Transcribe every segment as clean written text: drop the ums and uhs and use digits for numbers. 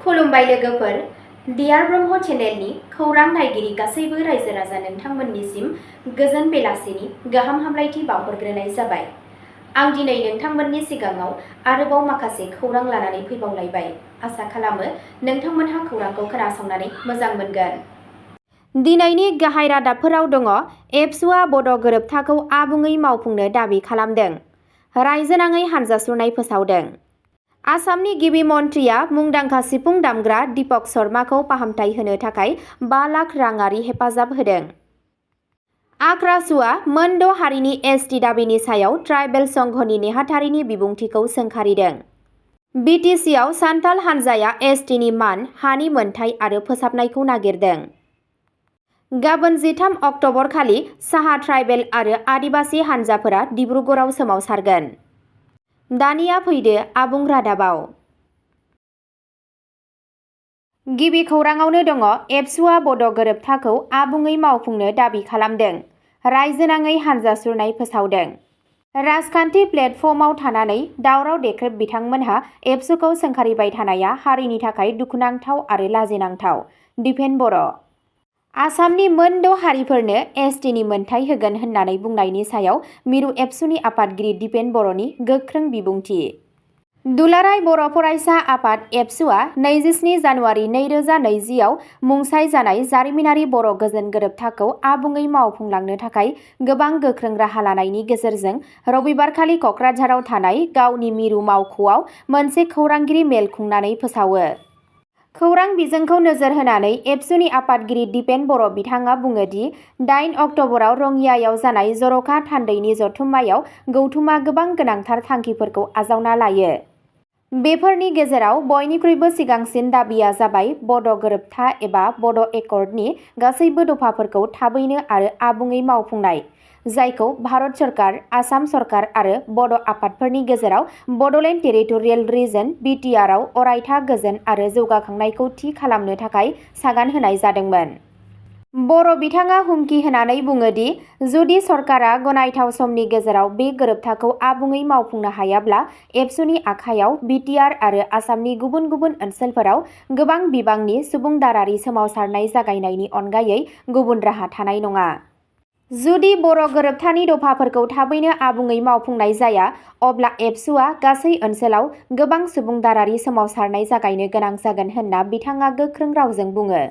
खुलुमबाय लोगोफोर, डियार ब्रह्म चेनेलनि खौरां नायगिरि गासैबो रायजो राजा नोंथांमोननिसिम गोजोन बेलासिनि गाहाम हामलायथि बावहरग्रोनाय जाबाय। आं दिनै नोंथांमोननि सिगाङाव आरोबाव माखासे खौरां लानानै फैबावलायबाय। आसा खालामो नोंथांमोनहा खौरांखौ खोनासंनानै मोजां मोनगोन। दिनैनि गाहाय रादाबफोराव दङ। एबसुआ बड' गोरोबथाखौ आबुङै मावफुंनो दाबि खालामदों। रायजोनाङै हानजा सुरनाय फोसावदों। आसामनि गिबि मन्थ्रिया मुंदांखा सिफुं दामग्रा दीपक शर्माखौ फाहामथाय होनो थाखाय 5 लाख राङारि हेफाजाब होदों। आक्रासुआ मोन 6 हारिनि एसटि दाबिनि सायाव ट्राइबेल संघनि नेहाथारिनि बिबुंथिखौ सोंखारिदों। बिटिसिआव सान्थाल हानजाया एसटिनि मान, हानि मोनथाय आरो फोसाबनायखौ नागिरदों। गाबोन 13 अक्ट'बर खालि साहा ट्राइबेल आरो आदिबासि हानजाफोरा डिब्रुगड़आव सोमावसारगोन। दानिया फैदो आबुं रादाबाव। गिबि खौराङावनो दङ। एबसुआ बड' गोरोबथाखौ आबुङै मावफुंनो दाबि खालामदों। रायजोनाङै हानजा सुरनाय फोसावदों। राजखान्थि प्लेटफर्मआव थानानै दावराव देख्रेब बिथांमोनहा एबसुखौ सोंखारिबाय थानाया हारिनि थाखाय दुखुनांथाव आरो लाजिनांथाव। दिपेन बर'। आसामनि मोन 6 हारिफोरनो एसटिनि मोनथाय होगोन होननानै बुंनायनि सायाव मिरु एबसुनि आफादगिरि दिपेन बर'नि गोख्रों बिबुंथि। दुलाराय बर' फरायसा आफाद एबसुआ 27 जानुवारि 2020 आव मुंसाइ जानाय जारिमिनारि बर' गोजोन गोरोबथाखौ आबुङै मावफुंलांनो थाखाय गोबां गोख्रों राहा लानायनि गेजेरजों रबिबारखालि क'क्राझाराव थानाय गावनि मिरु मावख'आव मोनसे खौरांगिरि मेल खुंनानै फोसावो। खौरां बिजोंखौ नोजोर होनानै एबसुनि आफादगिरि दिपेन बर' बिथाङा बुङो दि 8 अक्ट'बराव रङियायाव जानाय जर'खा थान्दैनि जथुम्मायाव गौथुमा गोबां गोनांथार थांखिफोरखौ आजावना लायो। बेफोरनि गेजेराव बयनिख्रुइबो सिगांसिन दाबिया जाबाय बड' गोरोबथा एबा बड' एकर्डनि गासैबो दफाफोरखौ थाबैनो आरो आबुङै मावफुंनाय, जायखौ भारत सरकार, आसाम सरकार आरो बड' आफादफोरनि गेजेराव बड'लेण्ड टेरिटरियेल रिजन (बिटिआर) आव अरायथा गोजोन आरो जौगाखांनायखौ थि खालामनो थाखाय सागान होनाय जादोंमोन। बर' बिथाङा हुमखि होनानै बुङो दि जुदि सरकारा गनायथाव समनि गेजेराव बे गोरोबथाखौ आबुङै मावफुंनो हायाब्ला एबसुनि आखायाव बिटिआर आरो आसामनि गुबुन गुबुन ओनसोलफोराव गोबां बिबांनि सुबुंदारारि सोमावसारनाय जागायनायनि अनगायै गुबुन राहा थानाय नङा। जुदि बर' गोरोबथानि दफाफोरखौ थाबैनो आबुङै मावफुंनाय जाया, अब्ला एबसुआ गासै ओनसोलाव गोबां सुबुंदारारि सोमावसारनाय जागायनो गोनां जागोन होनना बिथाङा गोख्रों रावजों बुङो।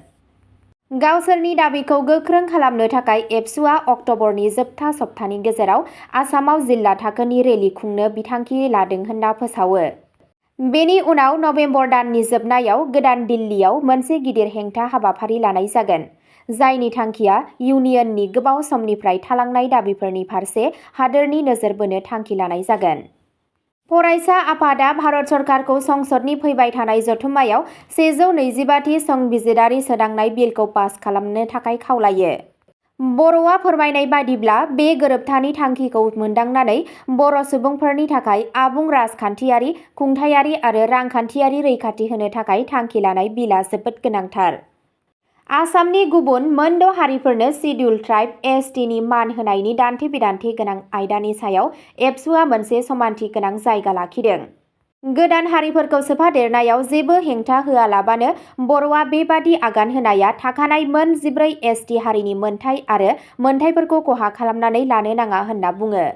गावसोरनि दाबिखौ गोख्रों खालामनो थाखाय एबसुआ अक्ट'बरनि जोबथा सप्तानि गेजेराव आसामाव जिल्ला थाखोनि रेली खुंनो बिथांखि लादों होनना फोसावो। बेनि उनाव नबेम्बर दाननि जोबनायाव गोदान दिल्लीयाव मोनसे गिदिर हेंथा हाबाफारि लानाय जागोन, जायनि थांखिया इउनियननि गोबाव समनिफ्राय थालांनाय दाबिफोरनि फारसे हादोरनि नोजोर बोनो थांखि लानाय जागोन। फरायसा आफादआ भारत सरकारखौ संसदनि फैबाय थानाय जथुम्मायाव 125थि संबिजिरारि सोदांनाय बिलखौ पास खालामनो थाखाय खावलायो। बर'आ फोरमायनाय बादिब्ला बे गोरोबथानि थांखिखौ मोनदांनानै बर' सुबुंफोरनि थाखाय आबुं राजखान्थियारि, खुंथायारि आरो रांखान्थियारि रैखाथि होनो थाखाय थांखि लानाय बिलआ जोबोद गोनांथार। आसामनि गुबुन मोन 6 हारिफोरनो सिडिउल ट्राइब (एसटि) नि मान होनायनि दान्थे-बिदान्थे गोनां आयदानि सायाव एबसुआ मोनसे समानथि गोनां जायगा लाखिदों। गोदान हारिफोरखौ सोफादेरनायाव जेबो हेंथा होआलाबानो बर'आ बेबादि आगान होनाया थाखानाय मोन 14 एसटि हारिनि मोनथाय आरो मोनथायफोरखौ खहा खालामनानै लानो नाङा होनना बुङो।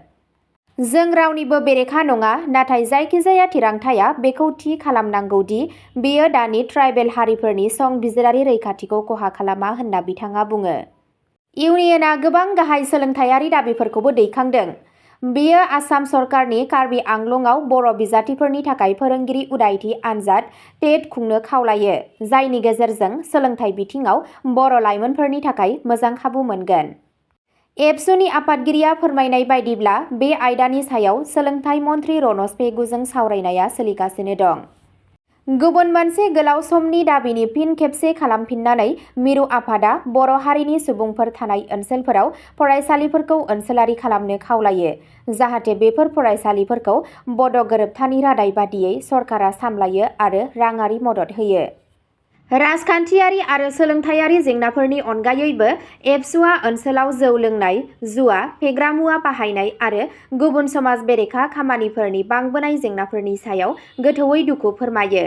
जों रावनिबो बेरेखा नङा, नाथाय जायखिजाया थिरांथाया बेखौ थि खालामनांगौ दि बेयो दानि ट्राइबेल हारिफोरनि संबिजिरारि रैखाथिखौ खहा खालामा होनना बिथाङा बुङो। इउनियनआ गोबां गाहाय सोलोंथायारि दाबिफोरखौबो दैखांदों। बेयो आसाम सरकारनि कार्बि आंलंआव बर' बिजाथिफोरनि थाखाय फोरोंगिरि उदायथि आनजाद (टेट) खुंनो खावलायो, जायनि गेजेरजों सोलोंथाइ बिथिङाव बर' लाइमोनफोरनि थाखाय मोजां खाबु मोनगोन। एबसुनि आफादगिरिया फोरमायनाय बायदिब्ला बे आयदानि सायाव सोलोंथाइ मन्थ्रि रनज पेगुजों सावरायनाया सोलिगासिनो दं। गुबुन मोनसे गोलाव समनि दाबिनि फिन खेबसे खालामफिननानै मिरु आफादआ बर' हारिनि सुबुंफोर थानाय ओनसोलफोराव फरायसालिफोरखौ ओनसोलारि खालामनो खावलायो, जाहाथे बेफोर फरायसालिफोरखौ बड' गोरोबथानि रादाय बादियै सरकारा सामलायो आरो राङारि मदद होयो। राजखान्थियारि आरो सोलोंथायारि जेंनाफोरनि अनगायैबो एबसुआ ओनसोलाव जौ लोंनाय, जुवा, फेग्रा मुवा बाहायनाय आरो गुबुन समाज बेरेखा खामानिफोरनि बांबोनाय जेंनाफोरनि सायाव गोथौवै दुखु फोरमायो।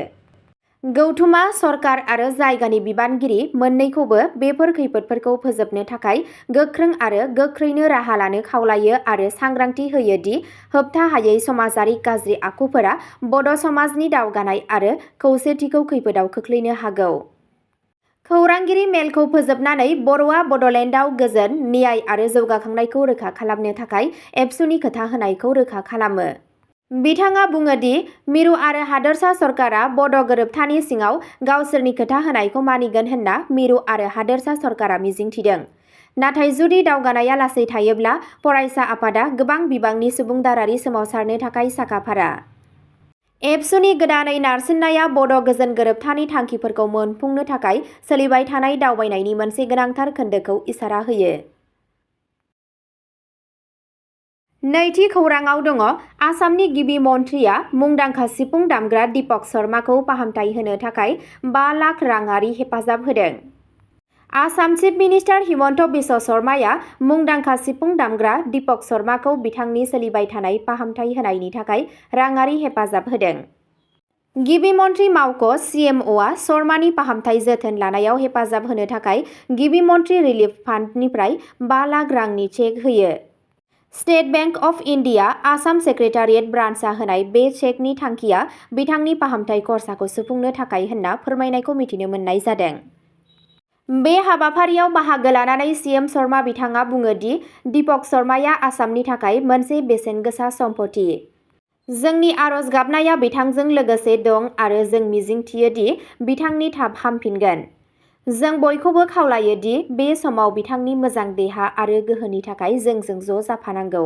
गौथुमा सरकार आरो जायगानि बिबानगिरि मोन्नैखौबो बेफोर खैफोदफोरखौ फोजोबनो थाखाय गोख्रों आरो गोख्रैनो राहा लानो खावलायो आरो सांग्रांथि होयो दि होबथा हायै समाजारि गाज्रि आखुफोरा बड' समाजनि दावगानाय आरो खौसेथिखौ खैफोदाव खोख्लैनो हागौ। खौरांगिरि मेलखौ फोजोबनानै बर'आ बड'लेण्डआव गोजोन, न्याय आरो जौगाखांनायखौ रोखा खालामनो थाखाय एबसुनि खोथा होनायखौ रोखा खालामो। बिथाङा बुङो दि मिरु आरो हादोरसा सरकारा बड' गोरोबथानि सिङाव गावसोरनि खोथा होनायखौ मानिगोन होनना मिरु आरो हादोरसा सरकारा मिजिंथिदों। नाथाय जुदि दावगानाया लासै थायोब्ला फरायसा आफादा गोबां बिबांनि सुबुंदारारि सोमावसारनो थाखाय साखाफारा। एबसुनि गोदानै नारसिननाया बड' गोजोन गोरोबथानि थांखिफोरखौ मोनफुंनो थाखाय सोलिबाय थानाय दावबायनायनि मोनसे गोनांथार खोन्दोखौ इसारा होयो। नैथि खौराङाव दङ आसामनि गिबि मन्थ्रिया मुंदांखा सिफुं दामग्रा दीपक शर्माखौ फाहामथाय होनो थाखाय 5 लाख राङारि हेफाजाब होदों। आसाम चिफ मिनिस्टार हिमन्त बिश्व शर्माया मुंदांखा सिफुं दामग्रा दीपक शर्माखौ बिथांनि सोलिबाय थानाय फाहामथाय होनायनि थाखाय राङारि हेफाजाब होदों। गिबि मन्थ्रि मावख' CMOआ शर्मानि फाहामथाय जोथोन लानायाव हेफाजाब होनो थाखाय गिबि मन्थ्रि रिलिफ फान्डनिफ्राय 5 लाख रांनि चेक होयो। State bank of India Assam secretariat ब्रान्चआ होनाय बे चेकनि थांखिया बिथांनि फाहामथाय खरसाखौ सुफुंनो थाखाय होनना फोरमायनायखौ मिथिनो मोननाय जादों। बे हाबाफारियाव बाहागो लानानै CM शर्मा बिथाङा बुङो दि दीपक शर्माया आसामनि थाखाय मोनसे बेसेन गोसा सम्पथि। जोंनि आरज गाबनाया बिथांजों लोगोसे दं आरो जों मिजिंथियो दि बिथांनि थाब हामफिनगोन। जों बयखौबो खावलायो दि बे समाव बिथांनि मोजां देहा आरो गोहोनि थाखाय जोंजों ज' जाफानांगौ।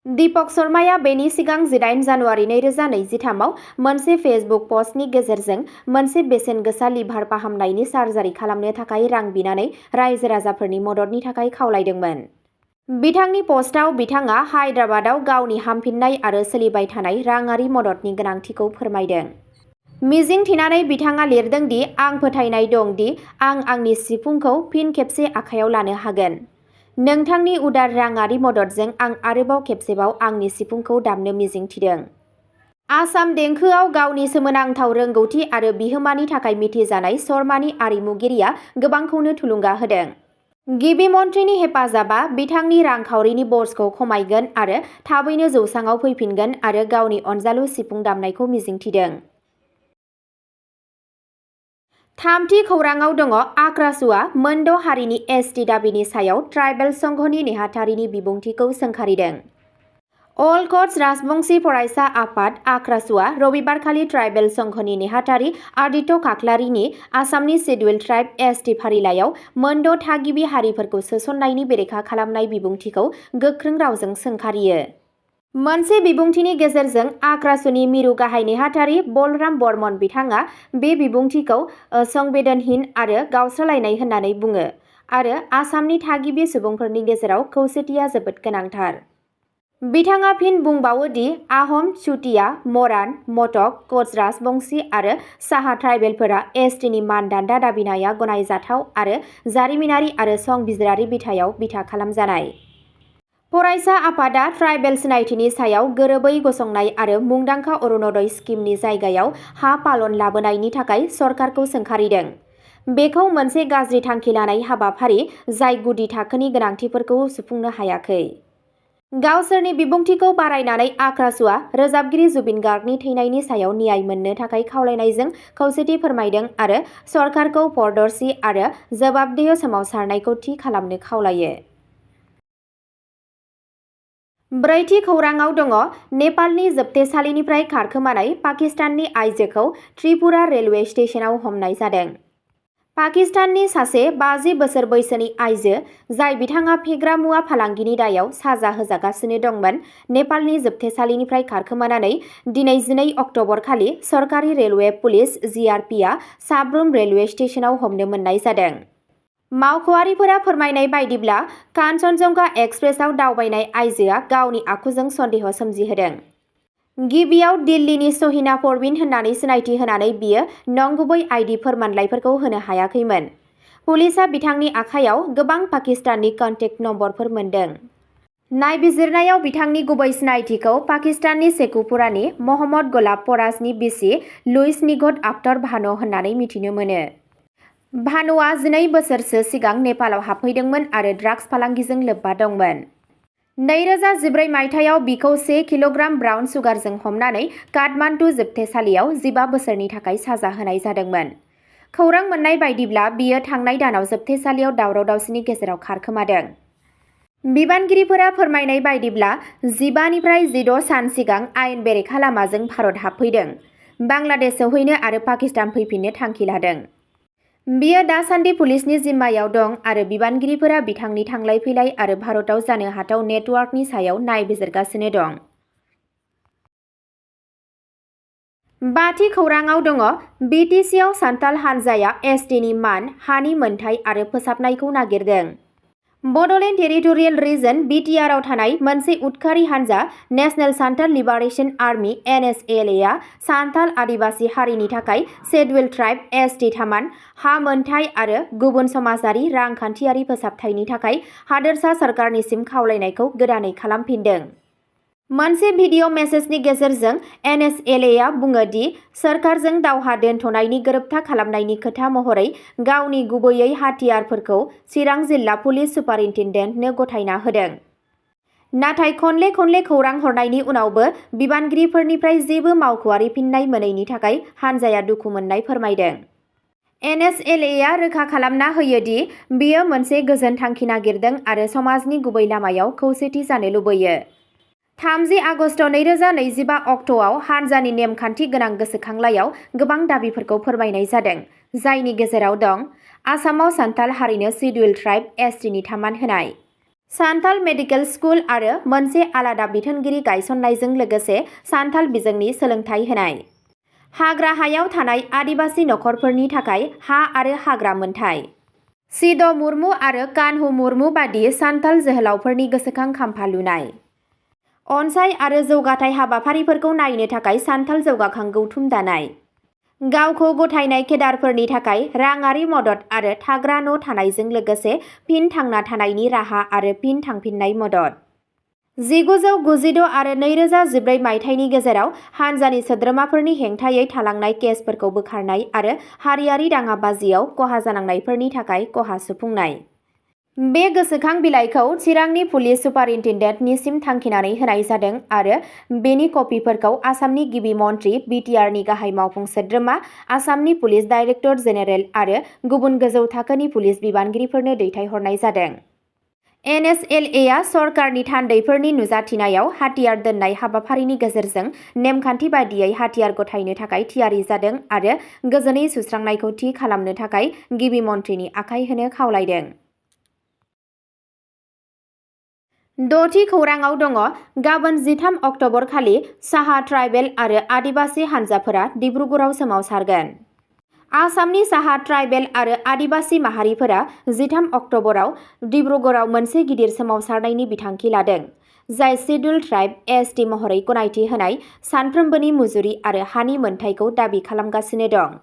दीपक शर्माया बेनि सिगां 18 जानुवारि 2023 आव मोनसे फेसबुक पस्टनि गेजेरजों मोनसे बेसेन गोसा लिभार फाहामनायनि सार्जारि खालामनो थाखाय रां बिनानै रायजो-राजाफोरनि मददनि थाखाय खावलायदोंमोन। बिथांनि पस्टआव बिथाङा हायद्राबादाव गावनि हामफिननाय आरो सोलिबाय थानाय राङारि मददनि गोनांथिखौ फोरमायदों। मिजिं थिनानै बिथाङा लिरदों दि आं फोथायनाय दं दि आं आंनि सिफुंखौ फिन खेबसे आखायाव लानो हागोन। नोंथांनि उदार राङारि मददजों आं आरोबाव खेबसेबाव आंनि सिफुंखौ दामनो मिजिंथिदों। आसाम देंखोआव गावनि सोमोनांथाव रोंगौथि आरो बिहोमानि थाखाय मिथिजानाय शर्मानि आरिमुगिरिया गोबांखौनो थुलुंगा होदों। गिबि मन्थ्रिनि हेफाजाबा बिथांनि रांखावरिनि बर्जखौ खमायगोन आरो थाबैनो जौसाङाव फैफिनगोन आरो गावनि अनजालु सिफुं दामनायखौ मिजिंथिदों। थामथि खौराङाव दङ आक्रासुआ मोनद' हारिनि ST दाबिनि सायाव ट्राइबेल संघनि नेहाथारिनि बिबुंथिखौ सोंखारिदों। अल क'ट्स राजबंशी फरायसा आफाद आक्रासुआ रबिबारखालि ट्राइबेल संघनि नेहाथारि आदित्य खाख्लारिनि आसामनि सिडुल ट्राइब ST फारिलाइयाव मोनद' थागिबि हारिफोरखौ सोसननायनि बेरेखा खालामनाय बिबुंथिखौ गोख्रों रावजों सोंखारियो। मोनसे बिबुंथिनि गेजेरजों आक्रासुनि मिरु गाहाय नेहाथारि बलराम बर्मन बिथाङा बे बिबुंथिखौ संवेदनहीन आरो गावस्रालायनाय होननानै बुङो आरो आसामनि थागिबि सुबुंफोरनि गेजेराव खौसेथिया जोबोद गोनांथार। बिथाङा फिन बुंबावो दि आहम, चुटिया, मरान, मटक, क'ट्स राजबंशी आरो साहा ट्राइबेलफोरा STनि मानदान्दा दाबिनाया गनायजाथाव आरो जारिमिनारि आरो संबिजिरारि बिथायाव बिथा खालामजानाय। फरायसा आफादा ट्राइबेल सिनायथिनि सायाव गोरोबै गसंनाय आरो मुंदांखा अरुणोदय स्किमनि जायगायाव हा पालन लाबोनायनि थाखाय सरकारखौ सोंखारिदों। बेखौ मोनसे गाज्रि थांखि लानाय हाबाफारि जाय गुदि थाखोनि गोनांथिफोरखौ सुफुंनो हायाखै। गावसोरनि बिबुंथिखौ बारायनानै आक्रासुआ रोजाबगिरि जुबिन गार्गनि थैनायनि सायाव न्याय मोननो थाखाय खावलायनायजों खौसेथि फोरमायदों आरो सरकारखौ पारदर्शी आरो जवाबदेह सोमावसारनायखौ थि खालामनो खावलायो। ब्रैथि खौराङाव दङ नेपालनि जोबथेसालिनिफ्राय खारखोमानाय पाकिस्ताननि आइजोखौ त्रिपुरा रेलवे स्टेशनाव हमनाय जादों। पाकिस्ताननि सासे 50 बोसोर बैसोनि आइजो जाय बिथाङा फेग्रा मुवा फालांगिनि दायाव साजा होजागासिनो दंमोन, नेपालनि जोबथेसालिनिफ्राय खारखोमानानै दिनै 12 अक्ट'बर खालि सरकारि रेलवे पुलिस GRPआ साब्रुम रेलवे स्टेशनाव हमनो मोननाय जादों। मावख'आरिफोरा फोरमायनाय बायदिब्ला कान्चनजंगा एक्सप्रेसआव दावबायनाय आइजोआ गावनि आखुजों सन्देह सोमजिहोदों। गिबियाव दिल्लीनि शहीना परवीन होननानै सिनायथि होनानै बियो नंगुबै ID फोरमानलाइफोरखौ होनो हायाखैमोन। पुलिसआ बिथांनि आखायाव गोबां पाकिस्ताननि कन्टेक्ट नम्बरफोर मोनदों। नायबिजिरनायाव बिथांनि गुबै सिनायथिखौ पाकिस्ताननि शेखुपुरानि महम्मद गलाब फराजनि बिसि लुइस निगहत आख्तर भान' होननानै मिथिनो मोनो। भान'आ 12 बोसोरसो सिगां नेपालाव हाबफैदोंमोन आरो ड्राग्स फालांगिजों लोब्बा दंमोन। 2014 मायथाइयाव बिखौ 1 किल'ग्राम ब्राउन सुगारजों हमनानै काठमान्डु जोबथेसालियाव 15 बोसोरनि थाखाय साजा होनाय जादोंमोन। खौरां मोननाय बायदिब्ला बियो थांनाय दानाव जोबथेसालियाव दावराव-दावसिनि गेजेराव खारखोमादों। बिबानगिरिफोरा फोरमायनाय बायदिब्ला 15 निफ्राय 16 सान सिगां आयेन बेरेखा लामाजों भारत हाबफैदों, बांलादेश सौहैनो आरो पाकिस्तान फैफिननो थांखि लादों। बियो दासान्दि पुलिसनि जिम्मायाव दं आरो बिबानगिरिफोरा बिथांनि थांलाय फैलाय आरो भारताव जानो हाथाव नेटवार्कनि सायाव नायबिजिरगासिनो दं। बाथि खौराङाव दङ बिटिसिआव सान्थाल हानजाया एसटिनि मान, हानि मोनथाय आरो फोसाबनायखौ नागिरदों। बड'लेण्ड टेरिटरियेल रिजन बिटिआरआव थानाय मोनसे उदखारि हानजा national Santhal liberation army NSLA Santhal आदिबासि हारिनि थाखाय शेड्युल्ड ट्राइब ST थामान, हा मोनथाय आरो गुबुन समाजारि रांखान्थियारि फोसाबथायनि थाखाय हादोरसा सरकारनिसिम खावलायनायखौ गोदानै खालामफिनदों। मोनसे भिडिअ' मेसेजनि गेजेरजों NSLA बुङो दि सोरखारजों दावहा दोनथ'नायनि गोरोबथा खालामनायनि खोथा महरै गावनि गुबैयै हाथियारफोरखौ चिरां जिल्ला पुलिस सुपारिनटेन्डेन्टनो गथायना होदों। नाथाय खनले खनले खौरां हरनायनि उनावबो बिबानगिरिफोरनिफ्राय जेबो मावख'आरि फिननाय मोनैनि थाखाय हानजाया दुखु मोननाय फोरमायदों। NSLA रोखा खालामना होयो दि बियो मोनसे गोजोन थांखि नागिरदों आरो समाजनि गुबै लामायाव खौसेथि जानो लुबैयो। 30 आगस्ट 2025 अक्ट'आव हानजानि नेमखान्थि गोनां गोसोखांलाइयाव गोबां दाबिफोरखौ फोरमायनाय जादों, जायनि गेजेराव दं आसामाव सान्थाल हारिनो शेड्युल्ड ट्राइब STनि थामान होनाय, सान्थाल मेडिकेल स्कुल आरो मोनसे आलादा बिथोनगिरि गायसननायजों लोगोसे सान्थाल बिजोंनि सोलोंथाय होनाय, हाग्रा हायाव थानाय आदिबासि नखरफोरनि थाखाय हा आरो हाग्रा मोनथाय, सिद' मुर्मु आरो कान्हु मुर्मु बादि सान्थाल जोहोलावफोरनि गोसोखां खाम्फा लुनाय, अनसाय आरो जौगाथाय हाबाफारिफोरखौ नायनो थाखाय सान्थाल जौगाखां गौथुम दानाय, गावखौ गथायनाय केडारफोरनि थाखाय राङारि मदद आरो थाग्रा न' थानायजों लोगोसे फिन थांना थानायनि राहा आरो फिन थांफिननाय मदद। 1996 आरो 2014 मायथाइनि गेजेराव हानजानि सोद्रोमाफोरनि हेंथायै थालांनाय केसफोरखौ बोखारनाय आरो हारियारि दाङाबाजियाव खहा जानांनायफोरनि थाखाय खहा सुफुंनाय। बे गोसोखां बिलाइखौ चिरांनि पुलिस सुपारिनटेन्डेन्टनिसिम थांखिनानै होनाय जादों आरो बेनि कपिफोरखौ आसामनि गिबि मन्थ्रि बिटिआरनि गाहाय मावफुं सोद्रोमा, आसामनि पुलिस डाइरेक्टर जेनेरेल आरो गुबुन गोजौ थाखोनि पुलिस बिबानगिरिफोरनो दैथायहरनाय जादों। NSLA सरकारनि थान्दैफोरनि नुजाथिनायाव हाथियार दोननाय हाबाफारिनि गेजेरजों नेमखान्थि बायदियै हाथियार गथायनो थाखाय थियारि जादों आरो गोजोनै सुस्रांनायखौ थि खालामनो थाखाय गिबि मन्थ्रिनि आखाइ होनो खावलायदों। 6थि खौराङाव दङ गाबोन 13 अक्ट'बर खालि साहा ट्राइबेल आरो आदिबासि हानजाफोरा डिब्रुगड़आव सोमावसारगोन। आसामनि साहा ट्राइबेल आरो आदिबासि माहारिफोरा 13 अक्ट'बराव डिब्रुगड़आव मोनसे गिदिर सोमावसारनायनि बिथांखि लादों, जाय शेड्युल्ड ट्राइब ST महरै गनायथि होनाय सानफ्रोमबोनि मुजुरि आरो हानि मोनथायखौ दाबि खालामगासिनो दं।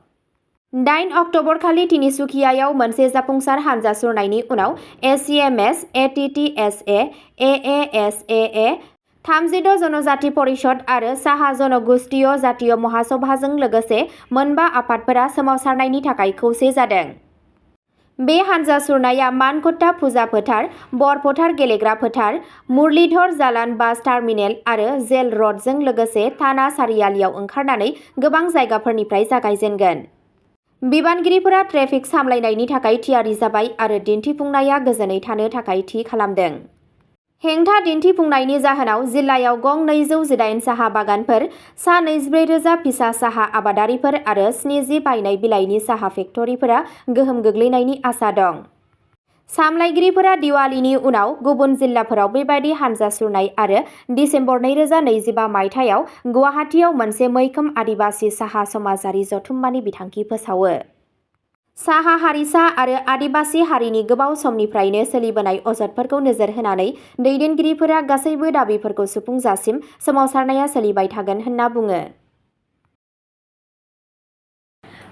8 अक्ट'बर खालि तिनिसुकियायाव मोनसे जाफुंसार हानजा सुरनायनि उनाव ACMS, ATTSA, AASAA, 36 जनजाति परिषद आरो साहा जनगोष्ठीय जातीय महासभाजों लोगोसे मोनबा आफादफोरा सोमावसारनायनि थाखाय खौसे जादों। बे हानजा सुरनाया मानकट्टा फुजा फोथार, बरफोथार गेलेग्रा फोथार, मुरलीधर जालान बास टार्मिनेल आरो जेल र'डजों लोगोसे थाना सारियालियाव ओंखारनानै गोबां जायगाफोरनिफ्राय जागायजेनगोन। बिबानगिरिफोरा ट्रेफिक सामलायनायनि थाखाय थियारि जाबाय आरो दिन्थिफुंनाया गोजोनै थानो थाखाय थि खालामदों। हेंथा दिन्थिफुंनायनि जाहोनाव जिल्लायाव गं 208 साहा बागानफोर, सा 24,000 फिसा साहा आबादारिफोर आरो 70 बायनाय बिलाइनि साहा फेक्टरिफोरा गोहोम गोग्लैनायनि आसा दं। सामलायगिरिफोरा दिवालीनि उनाव गुबुन जिल्लाफोराव बेबादि हानजा सुरनाय आरो दिसेम्बर 2025 मायथाइयाव गुवाहाटीआव मोनसे मैखोम आदिबासि साहा समाजारि जथुम्मानि बिथांखि फोसावो। साहा हारिसा आरो आदिबासि हारिनि गोबाव समनिफ्रायनो सोलिबोनाय अजदफोरखौ नोजोर होनानै दैदेनगिरिफोरा गासैबो दाबिफोरखौ सुफुंजासिम सोमावसारनाया सोलिबाय थागोन होनना बुङो।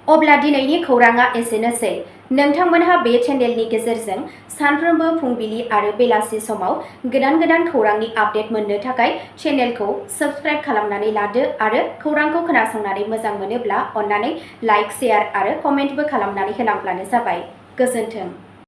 अब्ला दिनैनि खौराङा एसेनोसै। नोंथांमोनहा बे चेनेलनि गेजेरजों सानफ्रोमबो फुंबिलि आरो बेलासि समाव गोदान खौरांनि आपडेट मोननो थाखाय चेनेलखौ साबस्क्राइब खालामनानै लादो आरो खौरांखौ खोनासंनानै मोजां मोनोब्ला अन्नानै लाइक, शेयार आरो कमेन्टबो खालामनानै होलांब्लानो जाबाय। गोजोन्थों।